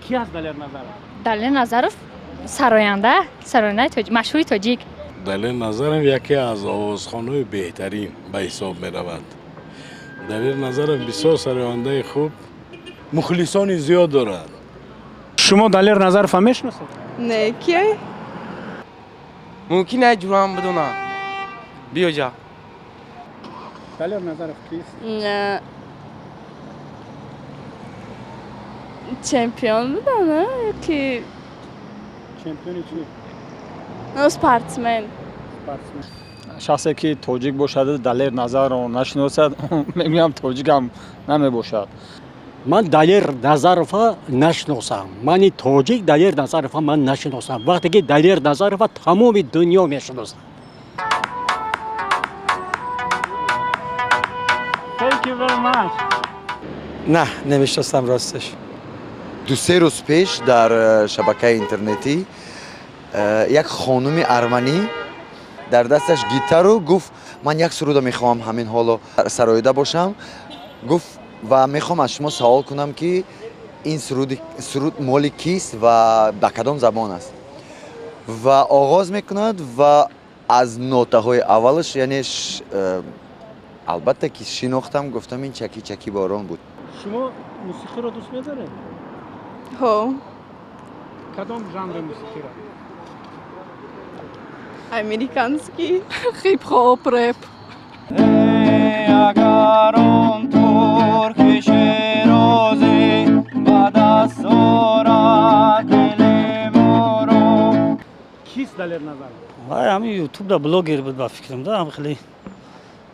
Ки аст Далер Назаров? Далер Назаров сароянда, сарояндаи машҳури тоҷик. Далер Назаров яке аз овозхонҳои беҳтарин ба ҳисоб меравад. Далер Назаров бисёр сарояндаи хуб, мухлисони зиёд дорад. Шумо Далер Назарова мешиносед? Не, кие? Мумкин ай ҷурам бидонам. Биёҷа. Далер Назаров кист? Чемпион будам, не? Ки Чемпиони чӣ? Ну, спортсмен. Спортсмен. Шахсе ки тоҷик бошад, Далер Назарро нашиносад, мегӯям, тоҷикам намебошад. Ман Далер Назарова нашиносам. Мани тоҷик Далер Назарова ман нашиносам, вақте ки Далер Назарова тамоми дунё мешиносад. Thank you very much. Не, намешиносам, росташ. 2-се рӯз пеш дар шабакаи интернетӣ як хонуми арманӣ дар дасташ гитару гуфт: «Ман як суруда мехоҳам ҳамин ҳоло сароида бошам», гуфт, «ва мехоҳам аз шумо савол кунам, ки ин суруд моли кист ва ба кадом забон аст». Ва оғоз мекунад ва аз нотаҳои аввалаш, яъне албатта ки шинохтам, гуфтам, ин «Чаки чаки борон» буд. Шумо мусиқиро дӯст медоред? Ҳо. Кадом жанри мусиқиро? Американский. Хип-хоп, рэп. Агар он турки шерозӣ ба даст орад дили моро. Кист Далер Назаров? Вай ҳамин ютубда блогер буд, ба фикрам, да, ҳам хеле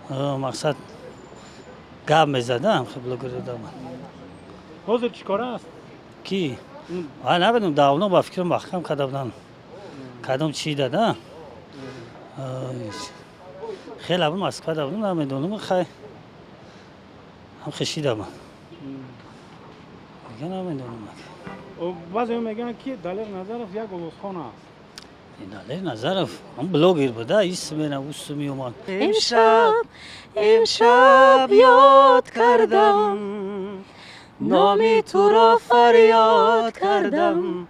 мақсад гап мезада, ҳам хеле блогер буда. Ҳозир чӣ кора аст? Ки вай намедонам, давно, ба фикрам, маҳкам карда буданд, кадом чи дада, хеле аб Москва да будам, намедонам, хай, ҳам хешидам, дига намедонам. Баъзеҳо мегӯянд, ки Далер Назаров як овозхон аст. Далер Назаров ҳам блогер буда, исмена усу меомад. Имшаб, имшаб ёд кардам, номи туро фарёд кардам.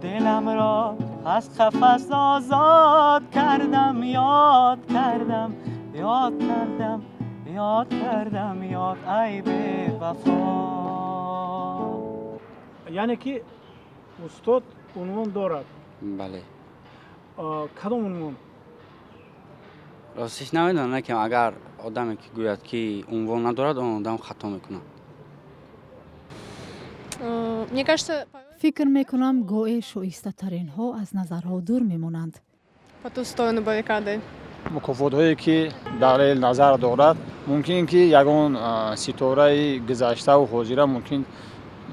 Диламро аз қафас озод кардам, ёд кардам, ёд кардам, ёд кардам, ёд, ай бевафо. Яъне ки устод унвон дорад? Бале. Кадом унвон? Ростиш, намедонам, лекин агар одаме ки гӯяд, ки унвон надорад, он одам хато мекунад. Мне кажется, Фикр мекунам, гоҳе шоистатаринҳо аз назарҳо дур мемонанд. по ту сторону баррикады. Мукофотҳое ки Далер Назар дорад, мумкин ки ягон ситораи гузаштаву ҳозира мумкин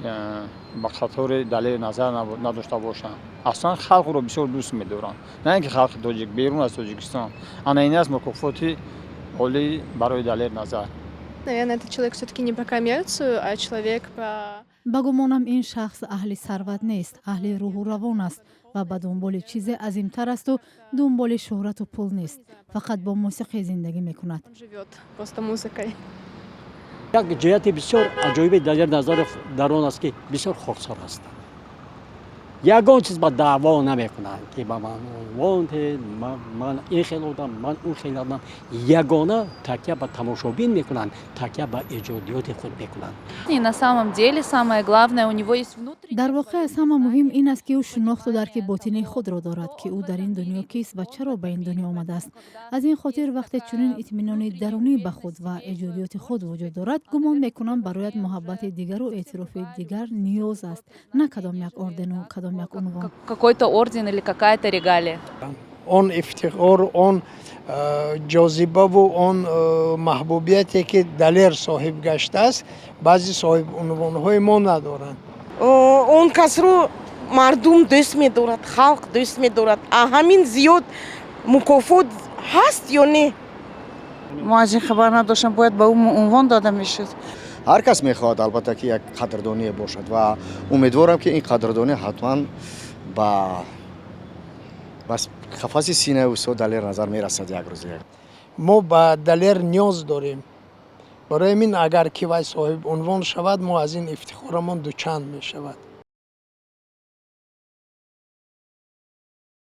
ба қатори Далери Назар надошта бошанд. Аслан халқро бисёр дӯст медоранд, на ин ки халқи тоҷик, берун аз Тоҷикистон. Ана ин аст мукофоти олӣ барои Далер Назар. Наверное, этот человек все-таки не про коммерцию, а человек про Ба гумонам, ин шахс аҳли сарват нест, аҳли рӯҳу равон аст ва ба дунболи чизе азимтар асту дунболи шӯҳрату пул нест, фақат бо мусиқӣ зиндагӣ мекунад. Он живет просто музыкой. Як ҷиҳати бисёр аҷоиби Далер Назаров дар он аст, ки бисёр хоксор ҳастанд, ягон чиз ба даъво намекунанд, ки ба ман унвон, ман ин хел одам, ман он хел одам. Ягона такя ба тамошобин мекунанд, такя ба эҷодиёти худ мекунанд. И на самом деле самое главное, у него есть внутренний Дар воқеъ, аз ҳама муҳим ин аст, ки ӯ шинохту дарки ботинии худро дорад, ки ӯ дар ин дунё кист ва чаро ба ин дунё омадааст. Аз ин хотир, вақте чунин итминони дарунӣ ба худ ва эҷодиёти худ вуҷуд дорад, гумон мекунам, барояд муҳаббати дигару эътирофи дигар ниёз аст, на кадом як ордену кадом як унвон. Какой-то орден или какая-то регалия. Он ифтихору, он ҷозибаву он маҳбубияте, ки Далер соҳиб гаштааст, баъзе соҳибунвонҳои мо надоранд. Он касро мардум дӯст медорад, халқ дӯст медорад, а ҳамин зиёд мукофот ҳаст ё не? Мо аз ин хабар надоштам, бояд ба ӯ унвон дода мешуд. Ҳар кас мехоҳад, албатта, ки як қадрдоние бошад ва умедворам, ки ин қадрдонӣ ҳатман ба қафаси синаи устод Далер Назар мерасад як рӯзе. Мо ба Далер ниёз дорем. Барои ҳамин, агар ки вай соҳиб унвон шавад, мо аз ин ифтихорамон дучанд мешавад.